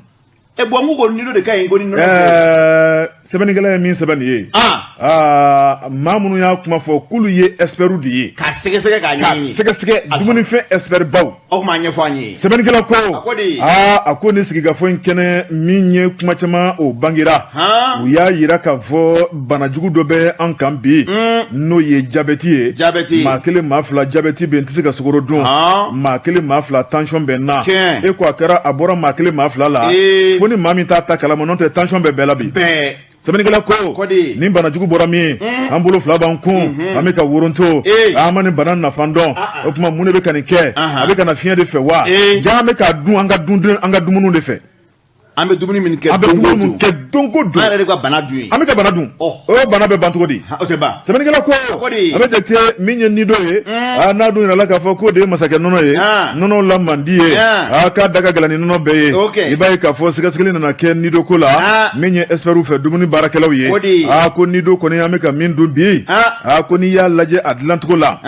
Bɔn, n ko nido de ka ɲi ko ni nɔnɔ tɛ. Sɛbɛnnikɛla ye min sɛbɛn nin ye, aa, maa minnu y'a kuma fɔ k'olu ye experts de ye. K'a sɛgɛsɛgɛ k'a K'a ɲɛɲini. sɛgɛsɛgɛ, dumunifɛn expert baw. O tuma, a ɲɛfɔ an ye. Sɛbɛnnikɛla ko, A ko di? Aa, a ko ni sigikafɔ in kɛnɛ min ye, kuma caman o bangera. U y'a yira k'a fɔ banajugu dɔ bɛ an kan bi, n'o ye jabɛti ye. Jabɛti. Maa kelen, maa fila, jabɛti bɛ n tɛ se ka sukaro dun. Maa kelen, maa fila, tension bɛ n na. E ko a kɛra, a bɔra maa kelen, maa fila la, fo ni maa min t'a ta kalama, n'o tɛ tension bɛ bɛɛ la bi. Bɛɛ. Sɛbɛnnikɛla ko, ni banajugu bɔra min ye, an bolo fila b'an kun, an bɛ ka woronto, an ma nin bana nafa dɔn. O tuma, mun de bɛ ka nin kɛ? A bɛ ka na fiɲɛ de fɛ wa? Ja, an bɛ k'a dun an ka dun an ka dumuniw de fɛ. An bɛ dumuni min kɛ. An bɛ dumuni min kɛ don o don. An yɛrɛ de ka bana dun ye. An bɛ ka bana dun. O bana bɛ ban cogo di? O tɛ ban. Sɛbɛnnikɛla ko, a bɛ jate min ye nido ye, aa, n'a dun yirala k'a fɔ k'o de ye masakɛ nɔnɔ ye, nɔnɔ la man di ye, aa, k'a da ka gɛlɛn ni nɔnɔ bɛɛ ye. I b'a ye k'a fɔ sɛgɛsɛgɛli nana kɛ nido ko la, min ye experts fɛ, dumuni baarakɛlaw ye. Aa, ko nido kɔni, an bɛ ka min dun bi, aa, ko n'i y'a lajɛ a dilancogo la,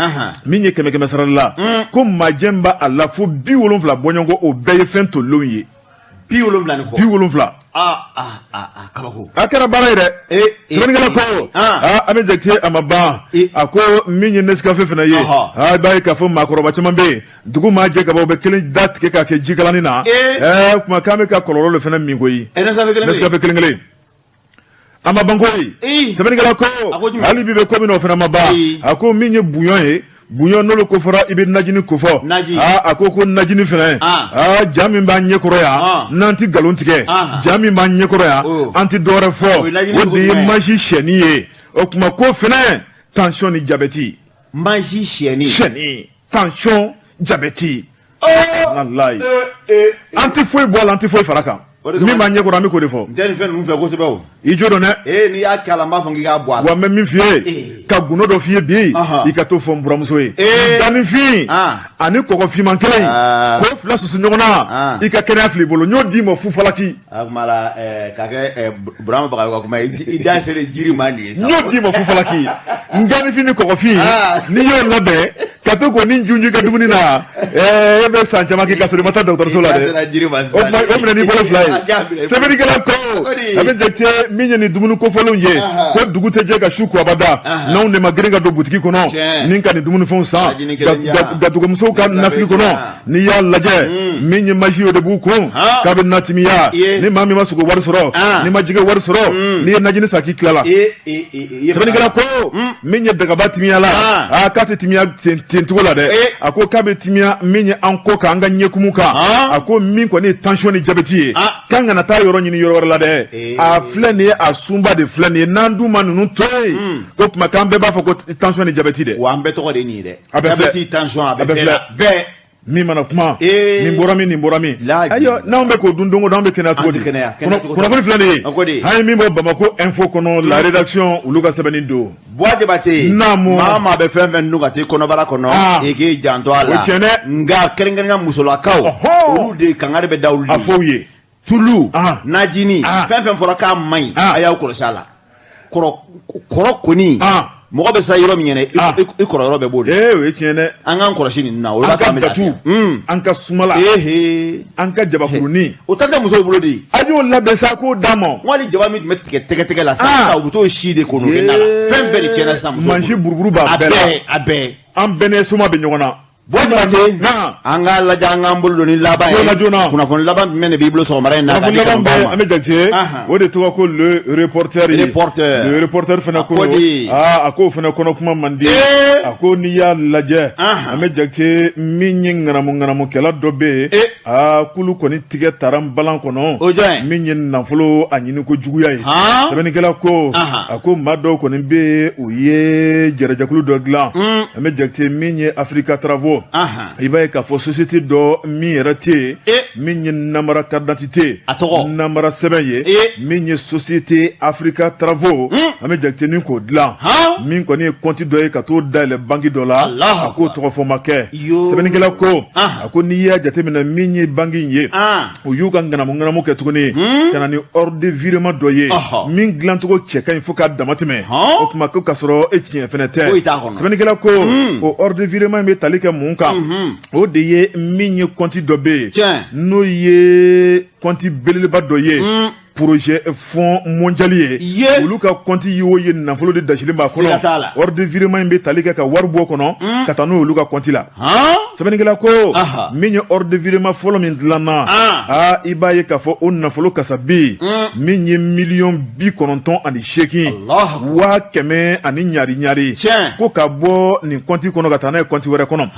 min ye kɛmɛ kɛmɛ sara la, ko majɛ b'a a la fo 70 bɔɲɔgɔnko, o bɛɛ ye fɛn tolilenw ye. 70 ni kɔ. 70. Aa aa aa, kabako. A kɛra baara ye dɛ. Sɛbɛnnikɛla ko, aa, an bɛ jate, a ma ban. A ko min ye Nescafé fana ye, aa, i b'a ye k'a fɔ maakɔrɔba caman bɛ yen, dugu maa jɛ kaban, u bɛ kelen da tigɛ k'a kɛ jikalanin na. Kuma k'an bɛ ka kɔlɔlɔ de fana min koyi. Nescafé kelen kelen. Nescafé kelen kelen. A ma ban koyi. Sɛbɛnnikɛla ko, hali bi bɛ ko min na, o fana ma ban. A ko min ye bouillon ye, bouillon n'olu ko fɔra, i bɛ najini ko fɔ. Aa, a ko najini fana, aa, ja min b'an ɲɛkɔrɔ yan, n'an ti nkalon tigɛ, ja min b'an ɲɛkɔrɔ yan, an ti dɔwɛrɛ fɔ, o de ye Maggi sɛni ye. O tuma ko fana, tension ni jabɛti. Maggi sɛni. Sɛni, tension, jabɛti, walayi, an ti foyi bɔ a la, an ti foyi fara kan. Min b'an ɲɛkɔrɔ, an bɛ k'o de fɔ. N tɛ nin fɛn ninnu fɛ kosɛbɛ o. I jo don dɛ. Ee, n'i y'a kɛ a la, n b'a fɔ k'i k'a bɔ a la. Wa n bɛ min f'i ye, ka gundo dɔ f'i ye bi, i ka t'o fɔ n buramuso ye. Danifin ani kɔgɔfinman kelen, k'o fila susu ɲɔgɔn na, i ka kɛnɛya fili i bolo. n y'o d'i ma fufalaki. A kuma la, k'a kɛ Burama Bagayogo ka kuma ye, i da sera jiri ma nin ye sa. N y'o d'i ma fufalaki. N ganifin ni kɔgɔfin, n'i y'o labɛn Ka to k'o ni junju ka dumuni na, e bɛ san caman kɛ ka sɔrɔ i ma taa dɔgɔtɔrɔso la dɛ. O tuma o minɛ n'i bolo fila ye. Sɛbɛnnikɛla ko a bɛ jate min ye nin dumuni kofɔlenw ye, ko dugu tɛ jɛ ka su ko abada n'anw de ma girin ka don butigi kɔnɔ ni ka nin dumunifɛnw san. Gatugumusow ka nasigi kɔnɔ, n'i y'a lajɛ, min ye maji, o de b'u kun k'a bɛ natimiya. Ni maa min ma sogo wari sɔrɔ, n'i ma jɛgɛ wari sɔrɔ, n'i ye najini san, k'i tilala. Sɛbɛnnikɛla ko min ye dagaba timiya la, aa, k'a tɛ timiya ten cogo la dɛ. A ko k'a bɛ timiya min ye an kɔ kan, an ka ɲɛkumu kan. A ko min kɔni ye tension ni jabɛti ye, k'an kana taa yɔrɔ ɲini yɔrɔ wɛrɛ la dɛ. A filɛ nin ye, a sunba de filɛ nin ye. N'an dun ma ninnu to yen, ko tuma k'an bɛɛ b'a fɔ ko tension ni jabɛti dɛ. Wa an bɛɛ tɔgɔ de ye nin ye dɛ. A bɛɛ filɛ. Jabɛti, tension, a A bɛ bɛɛ bɛɛ la. Bɛɛ. Min mana kuma, Ee. nin bɔra min, nin bɔra min. La Ayiwa, n'anw bɛ k'o dun don o don, an bɛ kɛnɛya cogo An di? tɛ kɛnɛya. Kɛnɛya cogo t'a Kunnafoni filɛ nin ye. A ko di? An ye min bɔ Bamako Info kɔnɔ, la rédaction, olu ka sɛbɛnni don. Buwa Jabate. Naamu. Maa maa bɛ fɛn fɛn dun ka t'i kɔnɔbara kɔnɔ, Ah. i k'i janto a la. O tiɲɛ dɛ. Nka kɛrɛnkɛrɛnnenya musolakaw, olu de kangari bɛ da olu de A ye. fɔ u ye. Tulu, Ah. najini, Ah. fɛn fɛn fɔra k'a man ɲi, Ah. a y'aw kɔlɔsi a la. Kɔrɔ kɔrɔ kɔni, Ah. mɔgɔ bɛ siran yɔrɔ min ɲɛ, Ah. i kɔrɔ yɔrɔ bɛɛ b'o de. Ee, o ye tiɲɛ dɛ. An k'an kɔlɔsi nin na, o An b'a to ka an bɛ datu, lafiya. an ka sumala, Ehe. an ka jabakurunin. O ta tɛ musow bolo de. A y'o labɛn sa k'o d'a ma. N ko hali jaba min tun bɛ tigɛ tɛgɛ tɛgɛ la sisan, Ah. sisan u bɛ t'o si de k'o kɛ na la. Fɛn bɛɛ de tiɲɛna sisan musow bolo. Mansin buruburu b'a A bɛɛ la. bɛɛ, a bɛɛ. An bɛɛ ni soma bɛ ɲɔgɔn na. Buwa Jabate, Naam. an k'a lajɛ, an k'an bolo don ni laban ye. Joona, joona. Kunnafoni laban jumɛn de b'i bolo sɔgɔmada in na k'a Kunnafoni di laban kanubagaw bɛ ma? an bɛ jate, o de tɔgɔ ko Le Reporter ye. Reporter. Le Reporter fana A ko ko di? Aa, a k'o fana kɔnɔ kuma man di. Ee. A ko n'i y'a lajɛ, an bɛ jate min ye ŋanamu ŋanamukɛla dɔ bɛ yen. Ee. Aa, k'olu kɔni tigɛ taara balan kɔnɔ. O jɔn ye? Min ye nafolo a ɲini ko juguya ye. Han? Sɛbɛnnikɛla ko a ko maa dɔw kɔni bɛ yen, u ye jɛrɛjɛkulu dɔ dilan. An bɛ jate min ye Africa Travaux. I b'a ye k'a fɔ société dɔ min yɛrɛ tɛ yen, min ye namara carte d'identité, A tɔgɔ? namara sɛbɛn ye, min ye société Africa Travaux, an bɛ jate ni k'o dilan, min kɔni ye compte dɔ ye ka t'o dayɛlɛ banque dɔ la. Allahu A k'o tɔgɔ fɔ ma kɛ. Yo. Sɛbɛnnikɛla ko a ko n'i y'a jateminɛ, min ye banque in ye, u y'u ka ŋanamu ŋanamu kɛ tuguni ka na ni ordre de virement dɔ ye min dilancogo cɛ ka ɲi fo k'a dama tɛmɛ. O tuma ko k'a sɔrɔ e tiɲɛ fɛnɛ tɛ. Foyi t'a kɔnɔ. Sɛbɛnnikɛla ko o ordre de virement in bɛ tali kɛ mun kan? O de ye min ye compte dɔ bɛ yen, n'o ye compte belebeleba dɔ ye, projet Fonds mondial ye. Olu ka compte ye, o ye nafolo de dasilen b'a Siga t'a la. kɔnɔ. Ordre de virement in bɛ tali kɛ ka wari bɔ o kɔnɔ ka taa n'o ye olu ka compte la. Sɛbɛnnikɛla ko min ye ordre de virement fɔlɔ min dilanna, aa, i b'a ye k'a fɔ o nafolo kasabi min ye 98 miliyɔn Allahu akbar. 100 000 ani ɲari ɲari, ko ka bɔ nin compte kɔnɔ ka taa n'a ye compte wɛrɛ kɔnɔ,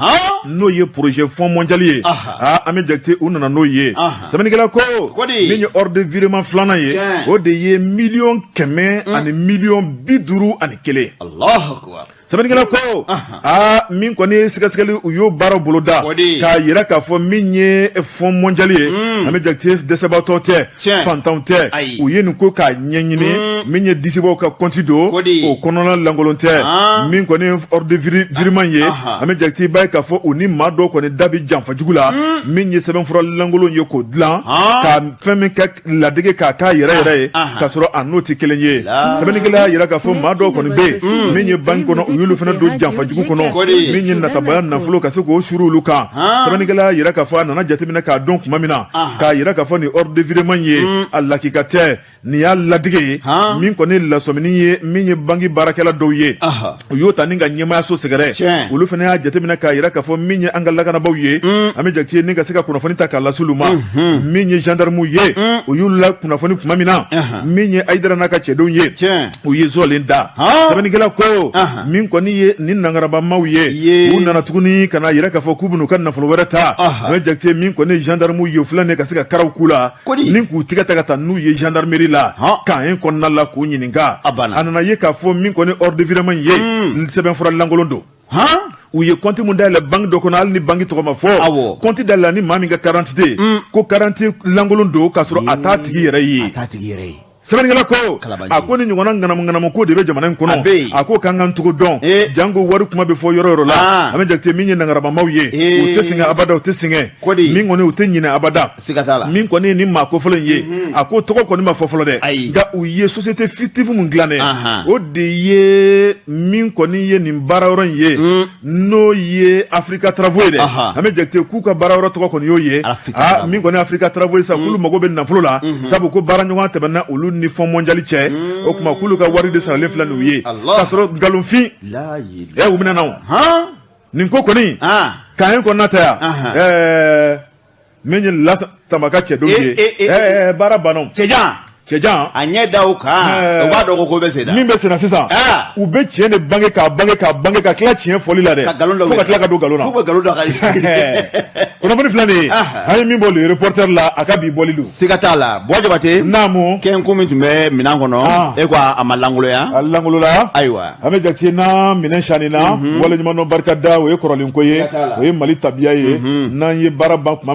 n'o ye projet Fonds mondial ye. Aa, an bɛ jate u nana n'o ye. Sɛbɛnnikɛla ko Ko di? min ye ordre de virement filanan ye, o de ye 100 miliyɔn 151 miliyɔn. Allahu akbar. Sɛbɛnnikɛla ko aa, min kɔni ye sɛgɛsɛgɛli, u y'o baara boloda k'a yira k'a fɔ min ye Fonds mondial ye, an bɛ jate dɛsɛbaatɔ tɛ, fantanw tɛ. Ayi. U ye nin ko k'a ɲɛɲini, min ye disibaw ka compte don, Ko di? o kɔnɔna lankolon tɛ. Min kɔni ye ordre de virement ye, an bɛ jate i b'a ye k'a fɔ u ni maa dɔw kɔni da bɛ janfa jugu la, min ye sɛbɛnfura lankolon ye k'o dilan ka fɛn min kɛ ladege k'a k'a yɛrɛ yɛrɛ ye, k'a sɔrɔ a n'o tɛ kelen ye. Sɛbɛnnikɛla y'a yira k'a fɔ maa dɔw kɔni bɛ yen, min ye banque kɔnɔ, u y'olu fana don janfa jugu kɔnɔ, Kodi. min ye natabaya nafolo ka se k'o suru olu kan. Sɛbɛnnikɛla y'a yira k'a fɔ a nana jateminɛ k'a dɔn tuma min na, k'a yira k'a fɔ nin ordre de virement ye, a lakika tɛ, nin y'a ladege ye. Min kɔni lasɔmini ye, min ye banki baarakɛla dɔw ye, u y'o ta ni ka ɲɛmaayaso sɛgɛrɛ. Olu fana y'a jateminɛ k'a yira k'a fɔ min ye an ka lakanabaaw ye, an bɛ jate ni ka se ka kunnafoni ta k'a lase olu ma, min ye gendarmew ye, u y'u la kunnafoni tuma min na, min ye Ayidara n'a ka cɛdenw ye, u ye zɔlen da. Sɛbɛnnikɛla ko min kɔni ye nin nangarabamaw ye, u nana tuguni ka na yira k'a fɔ k'u bɛn'u ka nafolo wɛrɛ ta. An bɛ jate min kɔni ye gendarmew ye, filɛ nin ye ka se ka karaw k'u la ni k'u tigɛ ta ka taa n'u ye gendarmerie la, camp in kɔnɔna la, k'u ɲininka. A nana ye k'a fɔ min kɔni ordre de virement ye, sɛbɛnfura lankolon don. U ye compte mun dayɛlɛ banque dɔ kɔnɔ, hali ni banque tɔgɔ ma fɔ, compte dayɛlɛ ni maa min ka carte d'identité, ko carte lankolon don k'a sɔrɔ a t'a tigi yɛrɛ ye. A t'a tigi yɛrɛ ye. Sɛbɛnnikɛla ko a ko nin ɲɔgɔnna ŋanamu ŋanamu ko de bɛ jamana in kɔnɔ, a ko k'an k'an cogo dɔn, janko wari kuma bɛ fɔ yɔrɔ yɔrɔ la. Ahmed Jakite, min ye nangarabamaw ye, u tɛ sɛgɛn abada, u tɛ sɛgɛn, min kɔni u tɛ ɲinɛ abada. Min kɔni ye nin maa kofɔlen ye, a ko tɔgɔ kɔni ma fɔ fɔlɔ dɛ, nka u ye société fictive min dilan dɛ, o de ye min kɔni ye nin baara yɔrɔ in ye, n'o ye Africa Travaux ye dɛ. Ahmed Jakite, k'u ka baara yɔrɔ tɔgɔ kɔni y'o ye. Min kɔni Africa Travaux ye sa, k'olu mago bɛ nafolo la, sabu ko baara ɲɔgɔn tɛmɛna olu ni Fonds mondial cɛ. O tuma k'olu ka wari de saralen filɛ n'u ye, k'a sɔrɔ nkalonfin u bɛna na nin ko kɔni k'an ye kɔnɔna ta yan. Min ye Lasa Tamba ka cɛdenw ye, baara banna. Cɛjan. Cɛjan. A ɲɛ da o kan, u b'a dɔn ko ko bɛ sen na. Min bɛ sen na sisan, u bɛ tiɲɛ de bange, k'a bange, k'a bange, ka tila tiɲɛ fɔli la dɛ, fo ka tila ka don nkalon na. Fo ka nkalon da. Kunnafoni filɛ nin ye, an ye min bɔ Le Reporter la, a ka bi bɔli don. Siga t'a la, Buwa Jabate. Naamu. Kɛnkun min tun bɛ minɛn kɔnɔ, e ko a ma lankolonya. A lankolola. Ayiwa. Ahmed Jakite, n'a minɛn sanina, waleɲumandɔn, barika da, o ye kɔrɔlen ko ye, o ye Mali tabiya ye. N'an ye baara ban tuma min